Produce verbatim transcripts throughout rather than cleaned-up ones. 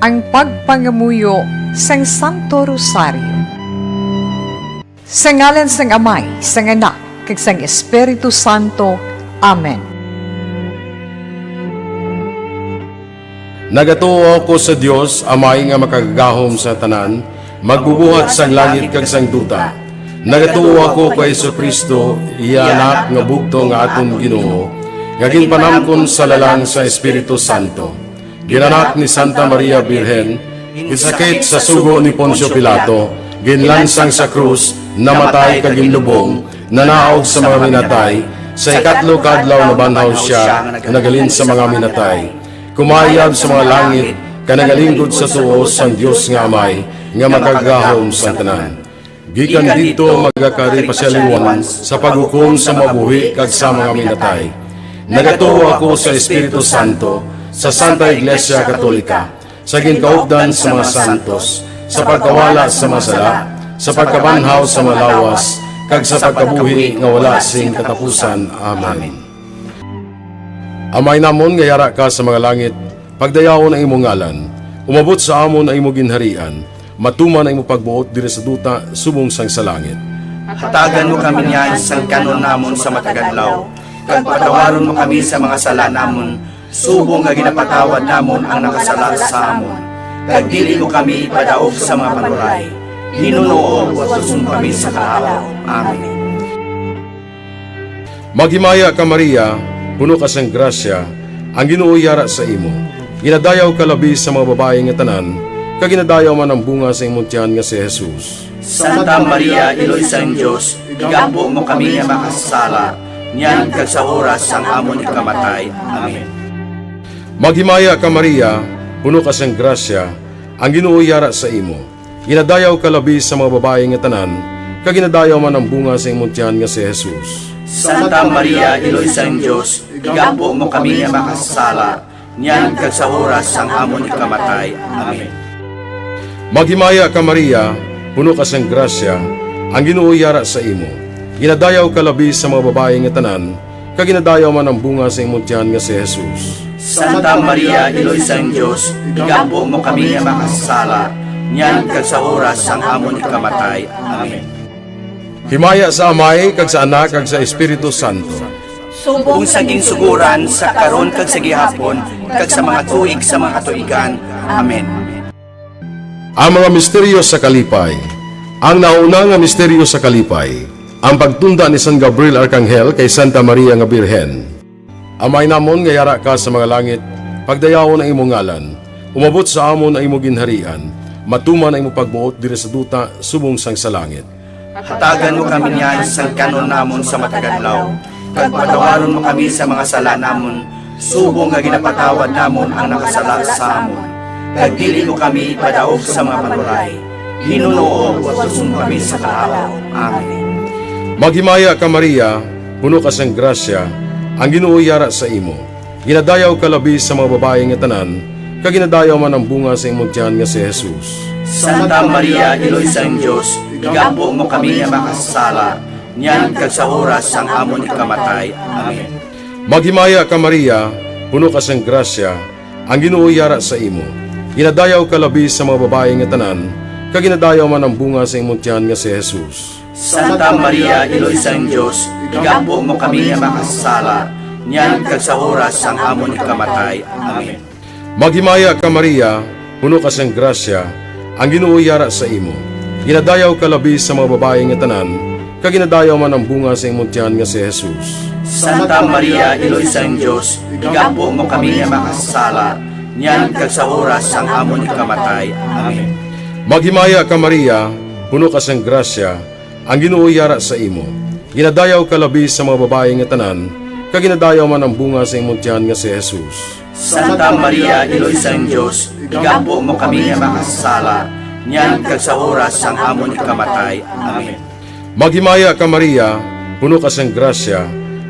Ang pagpangamuyo sang Santo Rosario. Sa ngalan sang Amay, sang Anak, kag sang Espiritu Santo. Amen. Nagatuo ako sa Dios, Amay nga Makagagahom sa tanan, Magbubuhat sang langit kag sang duta. Nagatuo ako kay Jesu-Cristo, iya Anak nga bugtong nga aton Ginoo, nga ginpanamkon sa lalang sa Espiritu Santo. Ginanak ni Santa Maria Birhen, ginsakit sa sugo ni Poncio Pilato, ginlansang sa krus, namatay kag ginlubong, nanaog sa mga minatay, sa ikatlo ka adlaw nabanhaw sia, naghalin sa mga minatay. Kumayab sa mga langit, kag nagalingkod sa tuo sang Dios nga Amay, nga Makagagahom sang tanan. Gikan didto magakari pa sia liwat sa paghukom sa mga buhi kag sa mga minatay. Nagatuo ako sa Espiritu Santo, sa Santa Iglesia Katolika, sa ginkaupdan sa mga santos, sa pagkawala sa mga sala, sa pagkabanhaw sa mga lawas, kag sa pagkabuhi nga wala sing katapusan. Amen. Amay namon nga yara ka sa mga langit, pagdayawon ang imo ngalan. Umabot sa amon ang imo ginharian. Matuman ang imo pagbuot diri sa duta subong sang sa langit. Hatagan mo kami niyan sang kan-on namon sa matag adlaw, kag patawaron mo kami sa mga sala namon, subong nga ginapatawad namon ang nakasala sa amon. Kag dili mo kami ipadaog sa mga panuray. Ginoo, watuson mo kami sa kalapaw. Amen. Maghimaya ka, Maria, puno ka sang grasya, ang Ginoo yara sa imo. Ginadayaw ka labi sa mga babayi nga tanan, kag ginadayaw man ang bunga sa imong tiyan nga si Jesus. Santa Maria, Iloy sang Dios, igampo mo kami nga makasasala, niyan kag sa oras sang amon ikamatay. Amen. Maghimaya ka, Maria, puno ka sang grasya, ang Ginoo yara sa imo. Ginadayaw ka labi sa mga babayi nga tanan, kag ginadayaw man ang bunga sa imong tiyan nga si Jesus. Santa Maria, Iloy sang Dios, igampo mo kami nga makasasala, niyan kag sa oras sang amon ikamatay. Amen. Maghimaya ka, Maria, puno ka sang grasya, ang Ginoo yara sa imo. Ginadayaw ka labi sa mga babayi nga tanan, kag ginadayaw man ang bunga sa imong tiyan nga si Jesus. Santa Maria, Iloy sang Dios, igampo mo kami nga makasasala, niyan kag sa oras sang amon ikamatay. Amen. Himaya sa Amay, kag sa Anak, kag sa Espiritu Santo. Subong sa ginsugoran, sa karon kag sa gihapon, kag sa mga tuig sa mga katuigan. Amen. Ang mga misteryo sa kalipay. Ang nauna nga misteryo sa kalipay, ang pagtunda ni San Gabriel Arkanghel kay Santa Maria nga Birhen. Amay namon nga yara ka sa mga langit, pagdayawon ang imong ngalan. Umabot sa amon ang imong ginharian. Matuman ang imong pagbuot diri sa duta subong sang sa langit. Hatagan mo kami niyan sang kan-on namon sa matag adlaw, kag patawaron mo kami sa mga sala namon, subong nga ginapatawad namon ang nakasala sa amon. Kag dili mo kami ipadaog sa mga panuray. Ginoo, watuson mo kami sa kalapaw. Amen. Maghimaya ka, Maria, puno ka sang grasya, ang Ginoo yara sa imo. Ginadayaw ka labi sa mga babayi nga tanan, kag ginadayaw man ang bunga sa imong tiyan nga si Jesus. Santa Maria, Iloy sang Dios, igampo mo kami nga makasasala, niyan kag sa oras sang amon ikamatay. Amen. Maghimaya ka, Maria, puno ka sang grasya, ang Ginoo yara sa imo. Ginadayaw ka labi sa mga babayi nga tanan, kag ginadayaw man ang bunga sa imong tiyan nga si Jesus. Santa Maria, Iloy sang Dios, igampo mo kami nga makasasala, niyan kag sa oras sang amon ikamatay. Amen. Maghimaya ka, Maria, puno ka sang grasya, ang Ginoo yara sa imo. Ginadayaw ka labi sa mga babayi nga tanan, kag ginadayaw man ang bunga sa imong tiyan nga si Jesus. Santa Maria, Iloy sang Dios, igampo mo kami nga makasasala, niyan kag sa oras sang amon ikamatay. Amen. Maghimaya ka, Maria, puno ka sang grasya, ang Ginoo yara sa imo. Ginadayaw ka labi sa mga babayi nga tanan, kag ginadayaw man ang bunga sa imong tiyan nga si Jesus. Santa Maria, Iloy sang Dios, igampo mo kami nga makasasala, niyan kag sa oras sang amon ikamatay. Amen. Maghimaya ka, Maria, puno ka sang grasya,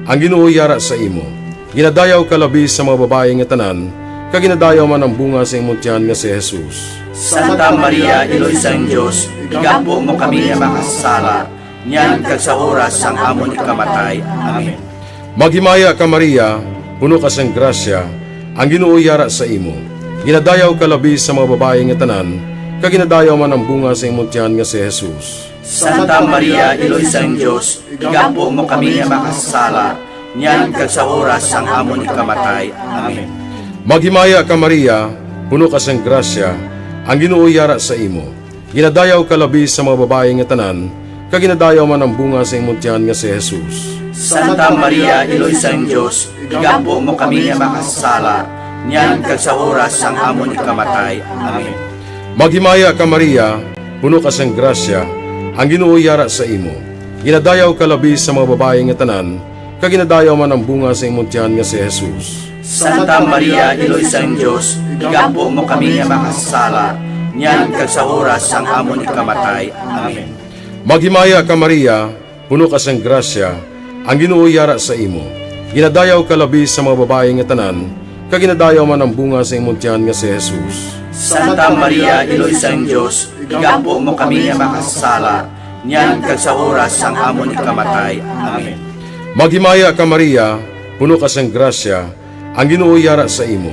ang Ginoo yara sa imo. Ginadayaw ka labi sa mga babayi nga tanan, kag ginadayaw man ang bunga sa imong tiyan nga si Jesus. Santa Maria, Iloy sang Dios, igampo mo kami nga makasasala, niyan kag sa oras sang amon ikamatay. Amen. Maghimaya ka, Maria, puno ka sang grasya, ang Ginoo yara sa imo. Ginadayaw ka labi sa mga babayi nga tanan, kag ginadayaw man ang bunga sa imong tiyan nga si Jesus. Santa Maria, Iloy sang Dios, igampo mo kami nga makasasala, niyan kag sa oras sang amon ikamatay. Amen. Maghimaya ka, Maria, puno ka sang grasya, ang Ginoo yara sa imo. Ginadayaw ka labi sa mga babayi nga tanan, kag ginadayaw man ang bunga sa imong tiyan nga si Jesus. Santa Maria, Iloy sang Dios, igampo mo kami nga makasasala, niyan kag sa oras sang amon ikamatay. Amen. Maghimaya ka, Maria, puno ka sang grasya, ang Ginoo yara sa imo. Ginadayaw ka labi sa mga babayi nga tanan, kag ginadayaw man ang bunga sa imong tiyan nga si Jesus. Santa Maria, Iloy sang Dios, igampo mo kami nga makasasala, niyan kag sa oras sang amon ikamatay. Amen. Maghimaya ka, Maria, puno ka sang grasya, ang Ginoo yara sa imo. Ginadayaw ka labi sa mga babayi nga tanan, kag ginadayaw man ang bunga sa imong tiyan nga si Jesus. Santa Maria, Iloy sang Dios, igampo mo kami nga makasasala, niyan kag sa oras sang amon ikamatay. Amen. Maghimaya ka, Maria, puno ka sang grasya, ang Ginoo yara sa imo.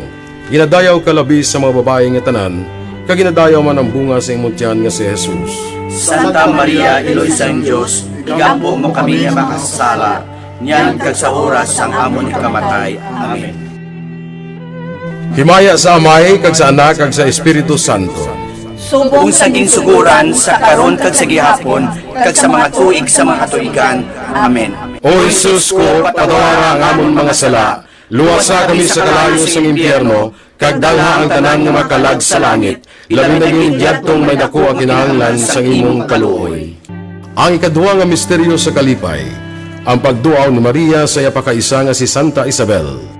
Ginadayaw ka labi sa mga babayi nga tanan, kag ginadayaw man ang bunga sa imong tiyan nga si Jesus. Santa Maria, Iloy sang Dios, igampo mo kami nga makasasala, niyan kag sa oras sang amon ikamatay. Amen. Himaya sa Amay, kag sa Anak, kag sa Espiritu Santo. Subong sa ginsugoran, sa karon, kag sa gihapon, kag sa mga tuig sa mga katuigan. Amen. O Jesus ko, patawara ang amon mga sala, luwasa kami sa kalayo sang impyerno, kag dalha ang tanan nga makalag sa langit, labi na gid yadtong may daku ang kinahanglan sang imong kaluoy. Ang ikaduha nga misteryo sa kalipay, ang pagduaw ni Maria sa iya pakaisa nga si Santa Isabel.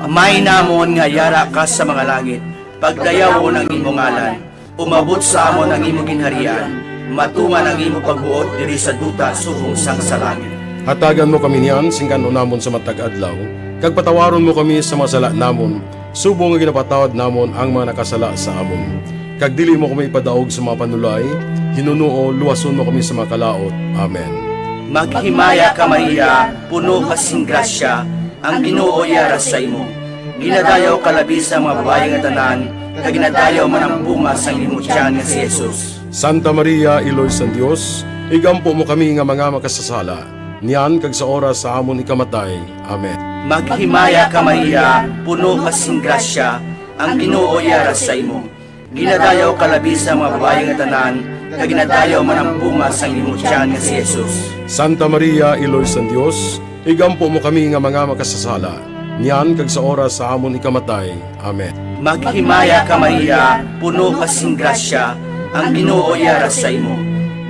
Amay namon nga yara ka sa mga langit, pagdayawon ang imo ngalan. Umabot sa amon ang imo ginharian, matuman ang imo pagbuot diri sa duta subong sang sa langit. Hatagan mo kami niyan sing kan-on namon sa matag adlaw, kag patawaron mo kami sa mga sala namon, subong nga ginapatawad namon ang mga nakasala sa amon. Kag dili mo kami ipadaog sa mga panulay, hinunoo luwason mo kami sa mga kalaut. Amen. Maghimaya ka, Maria, puno ka sing grasya, ang Ginoo yara sa imo. Ginadayaw ka labi sa mga babayi nga tanan, kag ginadayaw man ang bunga sang imo tiyan nga si Jesus. Santa Maria, Iloy sang Dios, igampo mo kami nga mga makasasala, niyan kag sa oras sa amon ikamatay. Amen. Maghimaya ka, Maria, puno ka sing grasya, ang Ginoo yara sa imo. Ginadayaw ka labi sa mga babayi nga tanan, kag ginadayaw man ang bunga sang imo tiyan nga si Jesus. Santa Maria, Iloy sang Dios, igampo mo kami nga mga makasasala, niyan kag sa oras sa amon ikamatay. Amen. Maghimaya ka, Maria, puno ka sing grasya, ang Ginoo yara sa imo.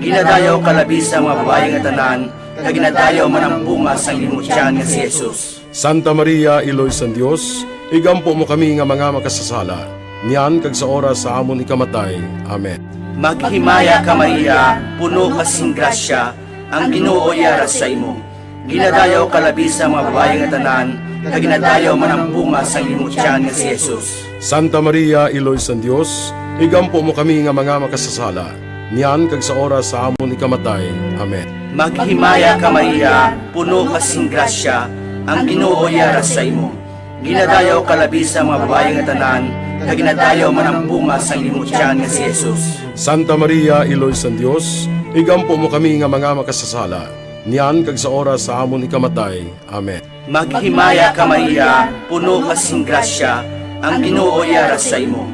Ginadayaw ka labi sa mga babayi nga tanan, kag ginadayaw man ang bunga sang imo tiyan nga si Jesus. Santa Maria, Iloy sang Dios, igampo mo kami nga mga makasasala, niyan kag sa oras sa amon ikamatay. Amen. Maghimaya ka, Maria, puno ka sing grasya, ang Ginoo yara sa imo. Ginadayaw ka labi sa mga babayi nga tanan, kag ginadayaw man ang bunga sang imo tiyan nga si Jesus. Santa Maria, Iloy sang Dios, igampo mo kami nga mga makasasala, niyan kag sa oras sa amon ikamatay. Amen. Maghimaya ka, Maria, puno ka sing grasya, ang Ginoo yara sa imo. Ginadayaw ka labi sa mga babayi nga tanan, kag ginadayaw man ang bunga sang imo tiyan nga si Jesus. Santa Maria, Iloy sang Dios, igampo mo kami nga mga makasasala, niyan kag sa oras sa amon ikamatay. Amen. Maghimaya ka, Maria, puno ka sing grasya, ang Ginoo yara sa imo.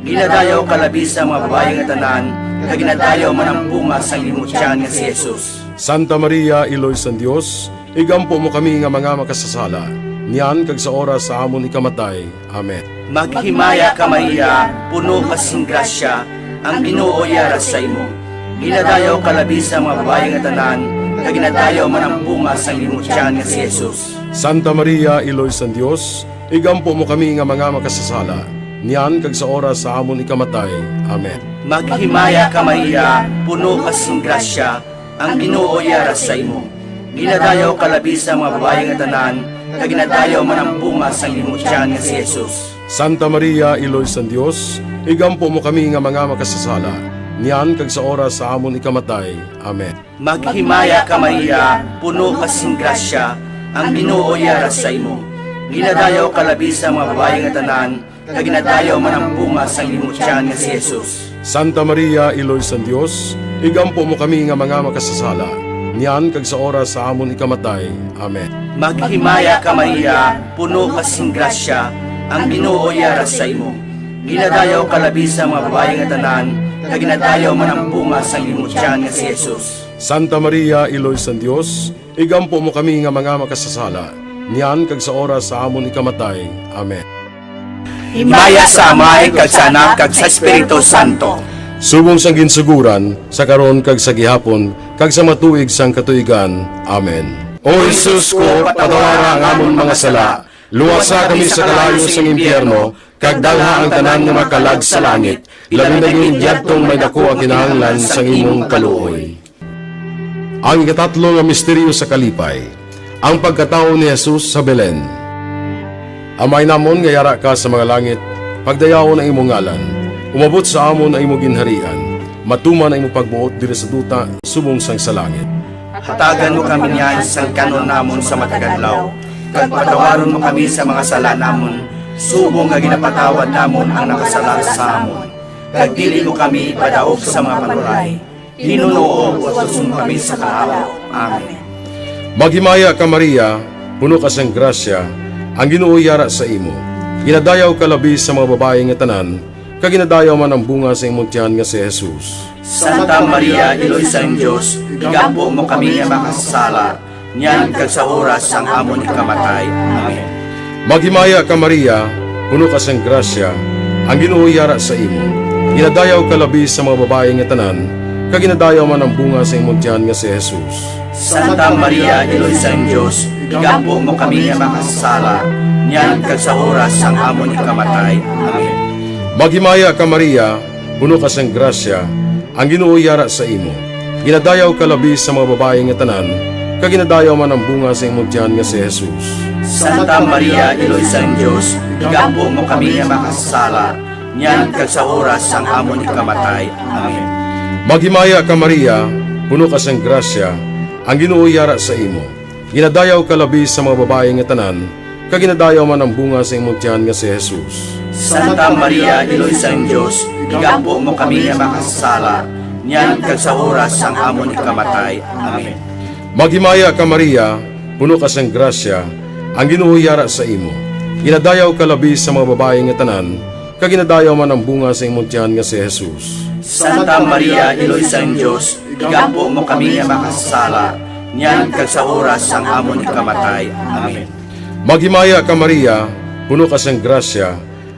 Ginadayaw ka labi sa mga babayi nga tanan, kag ginadayaw man ang bunga sang imo tiyan nga si Jesus. Santa Maria, Iloy sang Dios, igampo mo kami nga mga makasasala, niyan kag sa oras sa amon ikamatay. Amen. Maghimaya ka, Maria, puno ka sing grasya, ang Ginoo yara sa imo. Ginadayaw ka labi sa mga babayi nga tanan, kag ginadayaw man ang bunga sang imo tiyan nga si Jesus. Santa Maria, Iloy sang Dios, igampo mo kami nga mga makasasala, niyan kag sa oras sa amon ikamatay. Amen. Maghimaya ka, Maria, puno ka sing grasya, ang Ginoo yara sa imo. Ginadayaw ka labi sa mga babayi nga tanan, kag ginadayaw man ang bunga sang imo tiyan nga si Jesus. Santa Maria, Iloy sang Dios, igampo mo kami nga mga makasasala, niyan kag sa oras sa amon ikamatay. Amen. Maghimaya ka, Maria, puno ka sing grasya, ang Ginoo yara sa imo. Ginadayaw ka labi sa mga babayi nga tanan, kag ginadayaw man ang bunga sang imong tiyan nga si Jesus. Santa Maria, Iloy sang Dios, igampo mo kami nga mga makasasala, niyan kag sa oras sa amon ikamatay. Amen. Maghimaya ka, Maria, puno ka sing grasya, ang Ginoo yara sa imo. Ginadayaw ka labi sa mga babayi nga tanan, kag ginadayaw man ang bunga sang imong tiyan nga si Jesus. Santa Maria, Iloy sang Dios, igampo mo kami nga mga makasasala, niyan kag sa oras sa amon ikamatay. Amen. Himaya sa Amay, kag sa Anak, kag sa Espiritu Santo. Subong sang ginsuguran, sa karon kag sa gihapon, kag sa matuig sang katuigan. Amen. O Jesus ko, patawara ang amon mga sala, luwasa kami sa kalayo sang impyerno, kag dalha ang tanan nga makalag sa langit, labi na gid yadtong may daku ang kinahanglan sang imong kaluoy. Ang ikatatlo nga misteryo sa kalipay, ang pagkatawo ni Jesus sa Belen. Amay namon nga yara ka sa mga langit, pagdayawon ang imong ngalan, umabot sa amon ang imong ginharian, matuman ang imong pagbuot diri sa duta subong sang sa langit. Hatagan mo kami niyan sang kan-on namon sa matag adlaw, kag patawaron mo kami sa mga sala namon, subong nga ginapatawad namon ang nakasala sa amon. Kag dili mo kami ipadaog sa mga panuray, Ginoo, uwaton mo kami sa kaalam. Amen. Maghimaya ka, Maria, puno ka sang grasya, ang Ginoo yara sa imo. Ginadayaw ka labi sa mga babayi nga tanan, kag ginadayaw man ang bunga sa imong tiyan nga si Jesus. Santa Maria, Iloy sang Dios, igampo mo kami nga makasasala, niyan kag sa oras sang amon ikamatay. Amen. Maghimaya ka, Maria, puno ka sang grasya, ang Ginoo yara sa imo. Ginadayaw ka labi sa mga babayi nga tanan, kag ginadayaw man ang bunga sa imong tiyan nga si Jesus. Santa Maria, Iloy sang Dios, igampo mo kami nga makasasala, niyan kag sa oras sang amon ikamatay. Amen. Maghimaya ka, Maria, puno ka sang grasya, ang Ginoo yara sa imo. Ginadayaw ka labi sa mga babayi nga tanan, kag ginadayaw man ang bunga sa imong tiyan nga si Jesus. Santa Maria, Iloy sang Dios, igampo mo kami nga makasasala, niyan kag sa oras sang amon ikamatay. Amen. Maghimaya ka, Maria, puno ka sang grasya, ang Ginoo yara sa imo. Ginadayaw ka labi sa mga babayi nga tanan, kag ginadayaw man ang bunga sa imong tiyan nga si Jesus. Santa Maria, Iloy sang Dios, igampo mo kami nga makasasala, niyan kag sa oras sang amon ikamatay. Amen. Maghimaya ka, Maria, puno ka sang grasya, ang Ginoo yara sa imo. Ginadayaw ka labi sa mga babayi nga tanan, kag ginadayaw man ang bunga sa imong tiyan nga si Jesus. Santa Maria, Iloy sang Dios, igampo mo kami nga makasasala, niyan kag sa oras sang amon ikamatay. Amen. Maghimaya ka, Maria, puno ka sang grasya,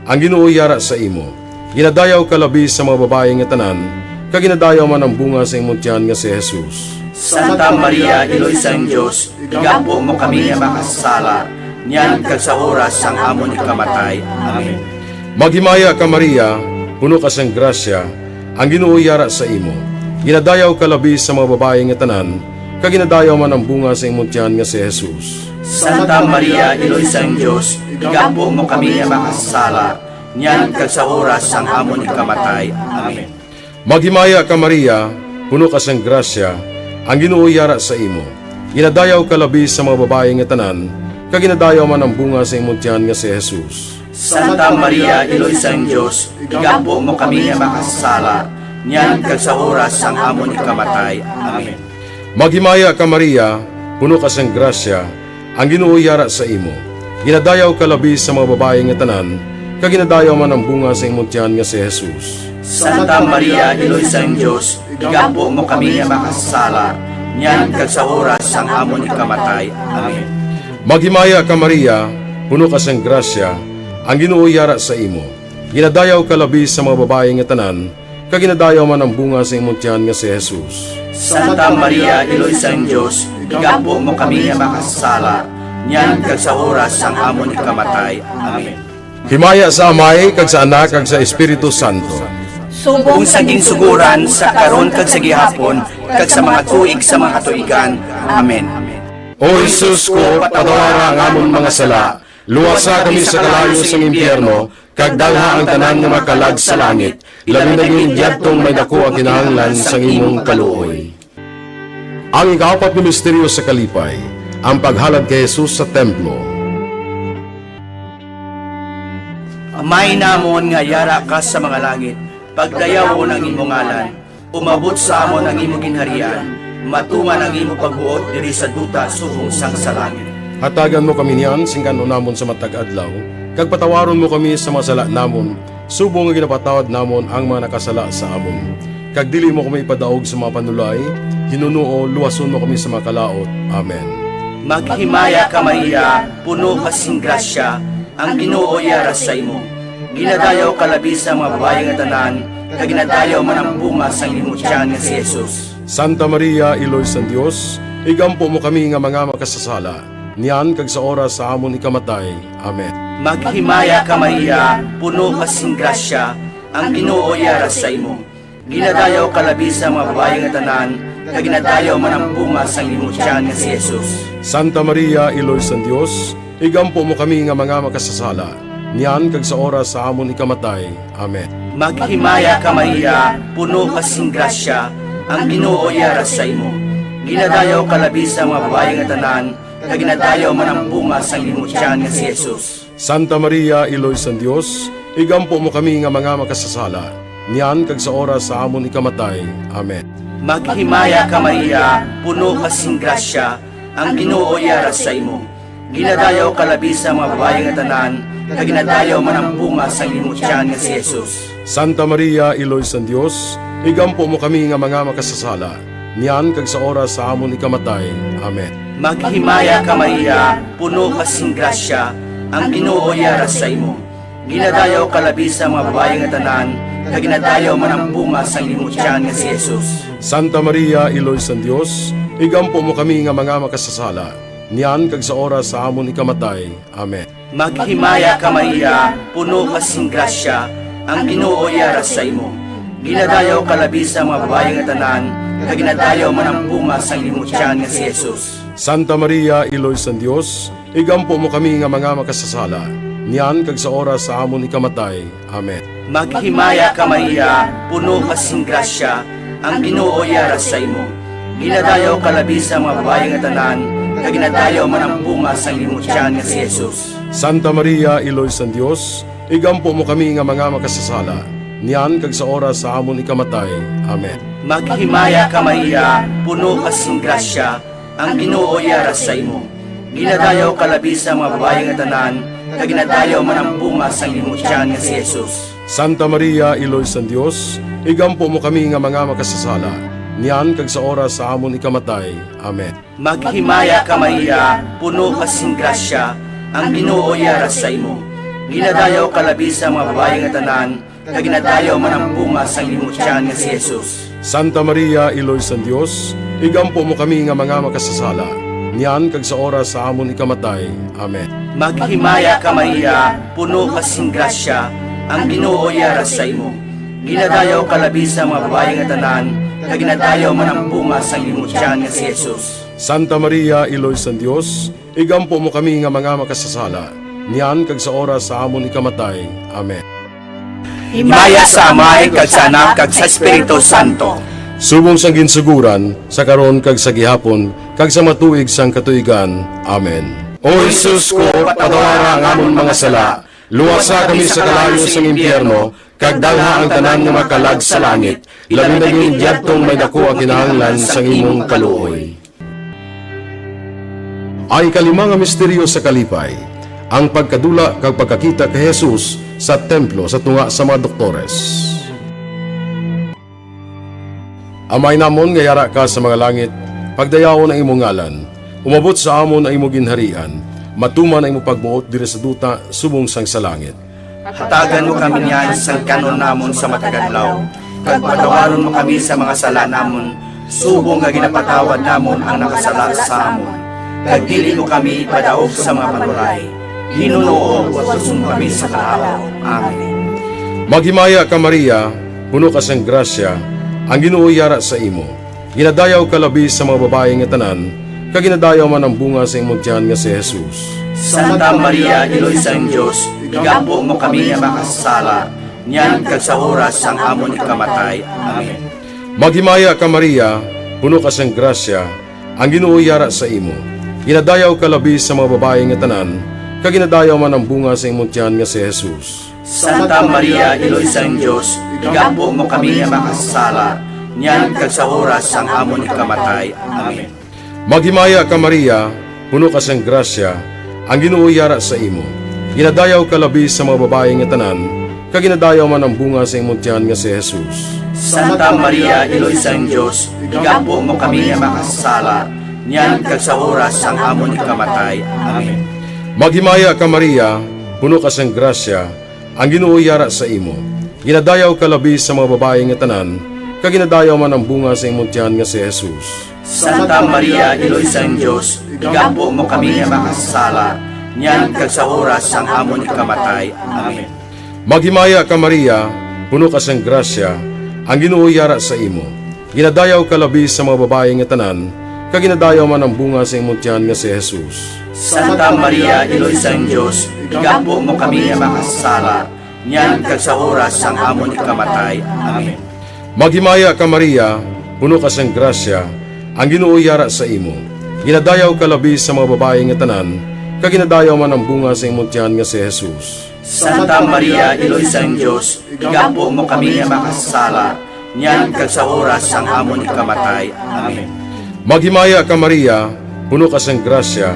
ang Ginoo yara sa imo. Ginadayaw ka labi sa mga babayi nga tanan, kag ginadayaw man ang bunga sa imong tiyan nga si Jesus. Santa Maria, Iloy sang Dios, igampo mo kami nga makasasala, niyan kag sa oras sang amon ikamatay. Amen. Maghimaya ka, Maria, puno ka sang grasya, ang Ginoo yara sa imo. Ginadayaw ka labi sa mga babayi nga tanan, kag ginadayaw man ang bunga sa imong tiyan nga si Jesus. Santa Maria, Iloy sang Dios, igampo mo kami nga makasasala, niyan kag sa oras sang amon ikamatay. Amen. Maghimaya ka, Maria, puno ka sang grasya, ang Ginoo yara sa imo. Ginadayaw ka labi sa mga babayi nga tanan, kag ginadayaw man ang bunga sa imong tiyan nga si Jesus. Santa Maria, Iloy sang Dios, igampo mo kami nga makasasala, niyan kag sa oras sang amon ikamatay. Amen. Maghimaya ka, Maria, puno ka sang grasya, ang Ginoo yara sa imo. Ginadayaw ka labi sa mga babayi nga tanan, kag ginadayaw man ang bunga sa imong tiyan nga si Jesus. Santa Maria, Iloy sang Dios, igampo mo kami nga makasasala, niyan kag sa oras sang amon ikamatay. Amen. Maghimaya ka, Maria, puno ka sang grasya, ang Ginoo yara sa imo. Ginadayaw ka labi sa mga babayi nga tanan, kag ginadayaw man ang bunga sa imong tiyan nga si Jesus. Santa Maria, Iloy sang Dios, igampo mo kami nga makasasala, niyan kag sa oras sang amon ikamatay. Amen. Himaya sa Amay, kag sa Anak, kag sa Espiritu Santo. Subong sa ginsuguran, sa karon, kag sa gihapon, kag sa mga tuig sa mga katuigan. Amen. O Jesus ko, patawara ang amon mga sala, luwasa kami sa kalayo sang impyerno, kag dalha ang tanan nga makalag sa langit, labi na gid yadtong may daku ang kinahanglan sang imong kaluoy. Ang ikaapat nga misteryo sa kalipay, ang paghalad kay Jesus sa templo. Amay namon nga yara ka sa mga langit, pagdayawon ang imo ngalan. Umabot sa amon ang imo ginharian. Matuman ang imo pagbuot diri sa duta subong sang sa langit. Hatagan mo kami niyan sing kan-on namon sa matag adlaw, kag patawaron mo kami sa mga sala namon, subong nga ginapatawad namon ang mga nakasala sa amon. Kag dili mo kami ipadaog sa mga panulay, hinunoo, luwason mo kami sa mga kalaut. Amen. Maghimaya ka, Maria, puno ka sing grasya, ang Ginoo yara sa imo. Ginadayaw ka labi sa mga babayi nga tanan, kag ginadayaw man ang bunga sang imo tiyan nga si Jesus. Santa Maria, Iloy sang Dios, igampo mo kami nga mga makasasala, niyan kag sa oras sa amon ikamatay. Amen. Maghimaya ka, Maria, puno ka sing grasya, ang Ginoo yara sa imo. Ginadayaw ka labi sa mga babayi nga tanan, kag ginadayaw man ang bunga sang imo tiyan nga si Jesus. Santa Maria, Iloy sang Dios, igampo mo kami nga mga makasasala, niyan kag sa oras sa amon ikamatay. Amen. Maghimaya ka, Maria, puno ka sing grasya, ang Ginoo yara sa imo. Ginadayaw ka labi sa mga babayi nga tanan, kag ginadayaw man ang bunga sang imo tiyan nga si Jesus. Santa Maria, Iloy sang Dios, igampo mo kami nga mga makasasala, niyan kag sa oras sa amon ikamatay. Amen. Maghimaya ka, Maria, puno ka sing grasya, ang Ginoo yara sa imo. Ginadayaw ka labi sa mga babayi nga tanan, kag ginadayaw man ang bunga sang imo tiyan nga si Jesus. Santa Maria, Iloy sang Dios, igampo mo kami nga mga makasasala, niyan kag sa oras sa amon ikamatay. Amen. Maghimaya ka, Maria, puno ka sing grasya, ang Ginoo yara sa imo. Ginadayaw ka labi sa mga babayi nga tanan, kag ginadayaw man ang bunga sang imo tiyan nga si Jesus. Santa Maria, Iloy sang Dios, igampo mo kami nga mga makasasala, niyan kag sa oras sa amon ikamatay. Amen. Maghimaya ka, Maria, puno ka sing grasya, ang Ginoo yara sa imo. Ginadayaw ka labi sa mga babayi nga tanan, kag ginadayaw man ang bunga sang imo tiyan nga si Jesus. Santa Maria, Iloy sang Dios, igampo mo kami nga mga makasasala, niyan kag sa oras sa amon ikamatay. Amen. Maghimaya ka, Maria, puno ka sing grasya, ang Ginoo yara sa imo. Ginadayaw ka labi sa mga babayi nga tanan, kag ginadayaw man ang bunga sang imo tiyan nga si Jesus. Santa Maria, Iloy sang Dios, igampo mo kami nga mga makasasala, niyan kag sa oras sa amon ikamatay. Amen. Maghimaya ka, Maria, puno ka sing grasya, ang Ginoo yara sa imo. Ginadayaw ka labi sa mga babayi nga tanan, kag ginadayaw man ang bunga sang imo tiyan nga si Jesus. Santa Maria, Iloy sang Dios, igampo mo kami nga mga makasasala, niyan kag sa oras sa amon ikamatay. Amen. Maghimaya ka, Maria, puno ka sing grasya, ang Ginoo yara sa imo. Ginadayaw ka labi sa mga babayi nga tanan, kag ginadayaw man ang bunga sang imo tiyan nga si Jesus. Santa Maria, Iloy sang Dios, igampo mo kami nga mga makasasala, niyan kag sa oras sa amon ikamatay. Amen. Maghimaya ka, Maria, puno ka sing grasya, ang Ginoo yara sa imo. Ginadayaw ka labi sa mga babayi nga tanan, kag ginadayaw man ang bunga sang imo tiyan nga si Jesus. Santa Maria, Iloy sang Dios, igampo mo kami nga mga makasasala, niyan kag sa oras sa amon ikamatay. Amen. Himaya sa Amay, kag sa Anak, kag sa Espiritu Santo. Subong sang ginsuguran, sa karon kag sa gihapon, kag sa mga tuig sang katuigan. Amen. O Jesus ko, patawara ang amon mga sala, luwasa kami sa kalayo sang impyerno, kag dalha ang tanan nga mga kalag sa langit, labi na gid yadtong may daku ang kinahanglan sang imong kaluoy. Ang ikalima nga misteryo sa kalipay, ang pagkadula kag pagkakita kay Jesus sa templo sa tunga sa mga doktores. Amay namon nga yara ka sa mga langit, pagdayawon ang imong ngalan. Umabot sa amon ang imo ginharian. Matuman ang imo pagbuot diri sa duta subong sang sa langit. Hatagan mo kami niyan sang kan-on namon sa matag adlaw, kag patawaron mo kami sa mga sala namon, subong nga ginapatawad namon ang nakasala sa amon. Kag dili mo kami ipadaog sa mga panulay, hinunoo, luwason mo kami sa kalaut. Amen. Maghimaya ka, Maria, puno ka sang grasya, ang Ginoo yara sa imo. Ginadayaw ka labi sa mga babayi nga tanan, kag ginadayaw man ang bunga sa imong tiyan nga si Jesus. Santa Maria, Iloy sang Dios, igampo mo kami nga makasasala, niyan kag sa oras sang amon ikamatay. Amen. Maghimaya ka, Maria, puno ka sang grasya, ang Ginoo yara sa imo. Ginadayaw ka labi sa mga babayi nga tanan, kag ginadayaw man ang bunga sa imong tiyan nga si Jesus. Santa Maria, Iloy sang Dios, igampo mo kami nga makasasala, niyan kag sa oras sang amon ikamatay. Amen. Maghimaya ka, Maria, puno ka sang grasya, ang Ginoo yara sa imo. Ginadayaw ka labi sa mga babayi nga tanan, kag ginadayaw man ang bunga sa imong tiyan nga si Jesus. Santa Maria, Iloy sang Dios, igampo mo kami nga makasasala, niyan kag sa oras sang amon ikamatay. Amen. Maghimaya ka, Maria, puno ka sang grasya, ang Ginoo yara sa imo. Ginadayaw ka labi sa mga babayi nga tanan, kag ginadayaw man ang bunga sa imong tiyan nga si Jesus. Santa Maria, Iloy sang Dios, igampo mo kami nga makasasala, niyan kag sa oras sang amon ikamatay. Amen. Maghimaya ka, Maria, puno ka sang grasya, ang Ginoo yara sa imo. Ginadayaw ka labi sa mga babayi nga tanan, kag ginadayaw man ang bunga sa imong tiyan nga si Jesus. Santa Maria, Iloy sang Dios, igampo mo kami nga makasasala, niyan kag sa oras sang amon ikamatay. Amen. Maghimaya ka, Maria, puno ka sang grasya, ang Ginoo yara sa imo. Ginadayaw ka labi sa mga babayi nga tanan, kag ginadayaw man ang bunga sa imong tiyan nga si Jesus. Santa Maria, Iloy sang Dios, igampo mo kami nga makasasala, niyan kag sa oras sang amon ikamatay. Amen. Maghimaya ka, Maria, puno ka sang grasya,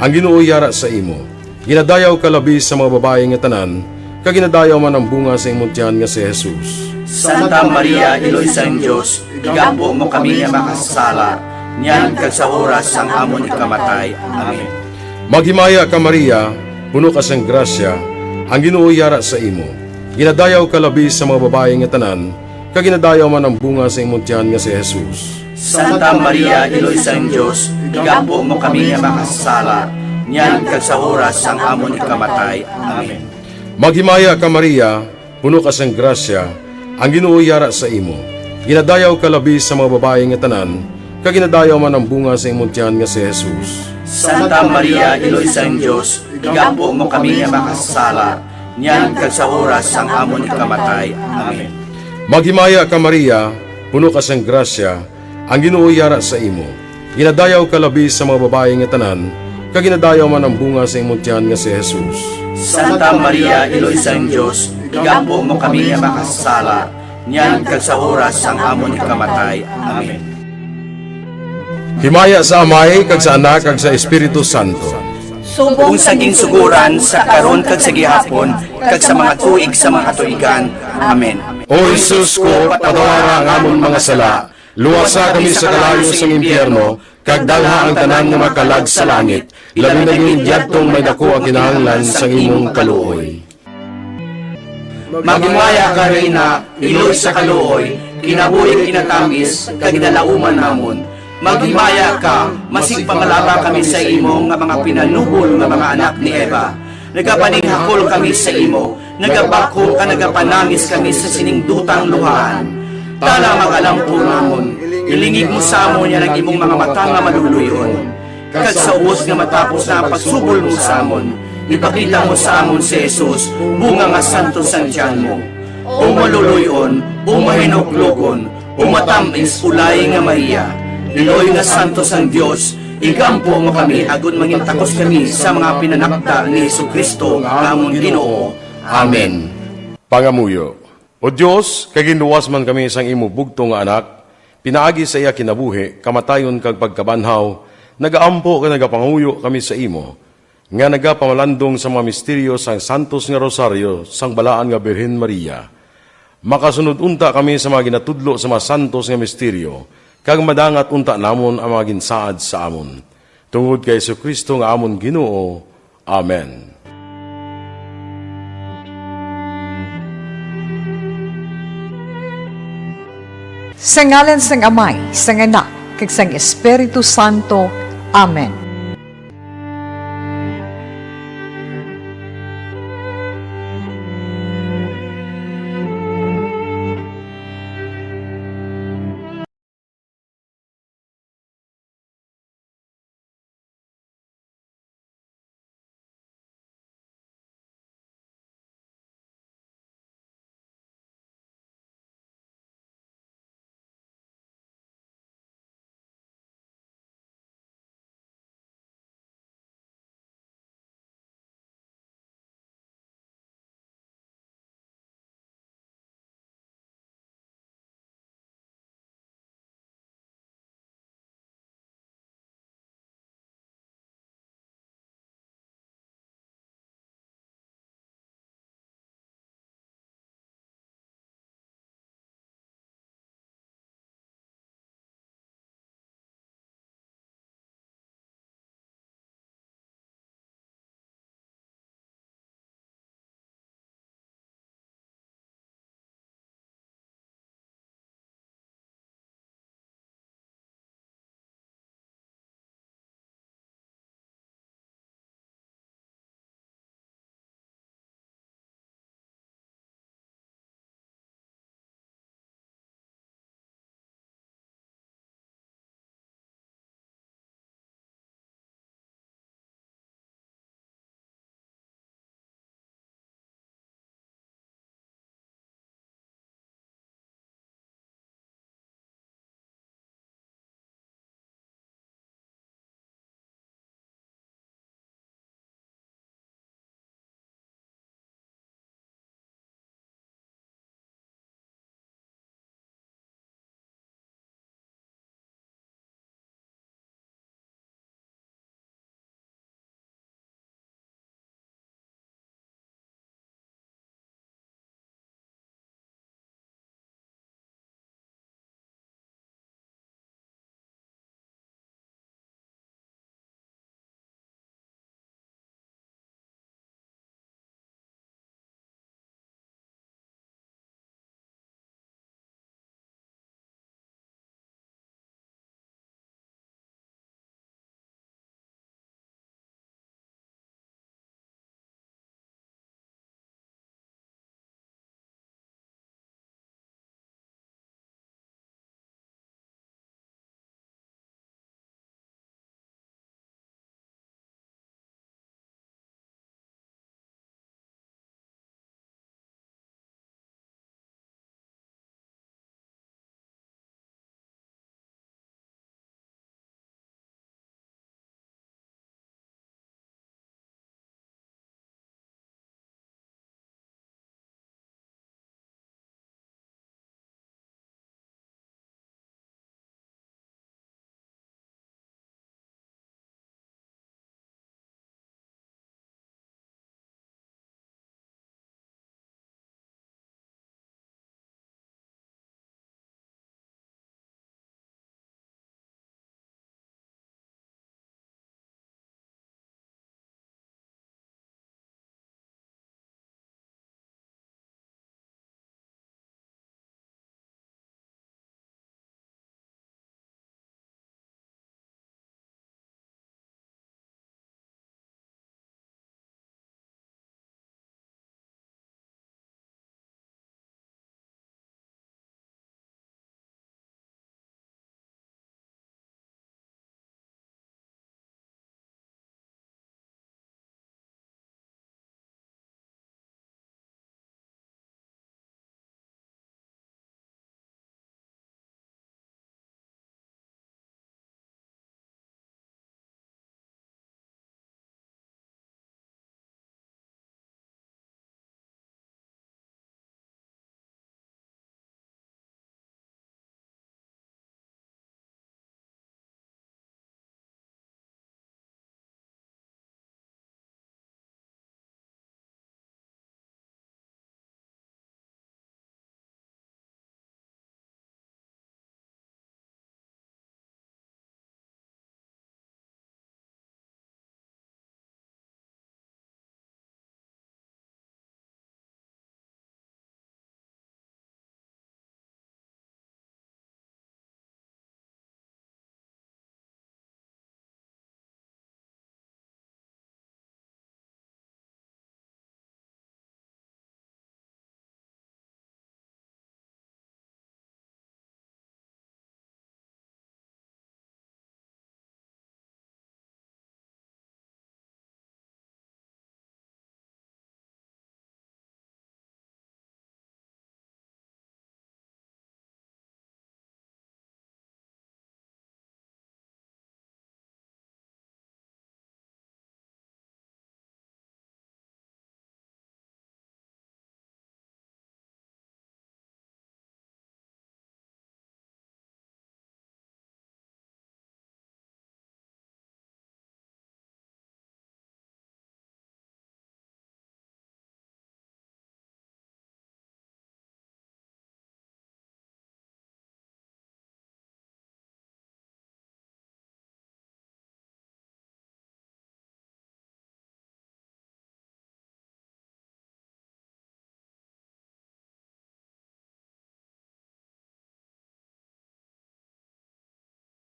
ang Ginoo yara sa imo. Ginadayaw ka labi sa mga babayi nga tanan, kag ginadayaw man ang bunga sa imong tiyan nga si Jesus. Santa Maria, Iloy sang Dios, igampo mo kami nga makasasala, niyan kag sa oras sang amon ikamatay. Amen. Maghimaya ka, Maria, puno ka sang grasya, ang Ginoo yara sa imo. Ginadayaw ka labi sa mga babayi nga tanan, kag ginadayaw man ang bunga sa imong tiyan nga si Jesus. Santa Maria, Iloy sang Dios, igampo mo kami nga makasasala, niyan kag sa oras sang amon ikamatay. Amen. Maghimaya ka, Maria, puno ka sang grasya, ang Ginoo yara sa imo. Ginadayaw ka labi sa mga babayi nga tanan, kag ginadayaw man ang bunga sa imong tiyan nga si Jesus. Santa Maria, Iloy sang Dios, igampo mo kami nga makasasala, niyan kag sa oras sang amon ikamatay. Amen. Maghimaya ka, Maria, puno ka sang grasya, ang Ginoo yara sa imo. Ginadayaw ka labi sa mga babayi nga tanan, kag ginadayaw man ang bunga sa imong tiyan nga si Jesus. Santa Maria, Iloy sang Dios, igampo mo kami nga makasasala, niyan kag sa oras sang amon ikamatay. Amen. Himaya sa Amay, kag sa Anak, kag sa Espiritu Santo. Subong sa ginsugoran, sa karon, kag sa gihapon, kag sa mga tuig sa mga katuigan. Amen. O Jesus ko, patawara ang amon mga sala, luwasa kami sa kalayo sang impyerno, kag dalha ang tanan nga makalag sa langit, labi na gid yadtong may daku ang kinahanglan sang imong kaluoy. Maghimaya ka, Reyna, iloy sa kaluoy, kinabuhi kinatamis, kag ginalauman namon. Maghimaya ka, masigpangalaba kami sa imo nga mga pinalubol nga mga anak ni Eva. Nagapaninghakol kami sa imo, nagabakho ka, nagapanangis kami sa sining dutang luhaan. Tana, mag-alampo namon, ilingig mo sa amon yan ang imong mga mata nga maluluy-on. Kag sa ubos nga matapos na ang pagsubol mo sa amon, ipakita mo sa amon si Jesus, bunga nga santo sang tiyan mo. O maluluy-on, o mahinuklogon, o matamis, ulay nga Maria, Iloy nga santo sang Dios, igampo mo kami agod mangin takos kami sa mga pinanakda ni Jesu-Cristo nga amon Ginoo. Amen. Pangamuyo. O Dios, kay ginluwas man kami sang imo bugtong nga Anak, pinaagi sa iya kinabuhi, kamatayon, kag pagkabanhaw, nagaampo kag nagapangamuyo kami sa imo, nga nagapamalandong sa mga misteryo sang santos nga rosaryo sang Balaan nga Birhen Maria. Makasunod unta kami sa mga ginatudlo sa mga santos nga misteryo, kag madangat unta namon ang mga ginsaad sa amon. Tungod kay Jesu-Cristo nga amon Ginoo. Amen. Sa ngalan sang Amay, sang Anak, kag sang Espiritu Santo. Amen.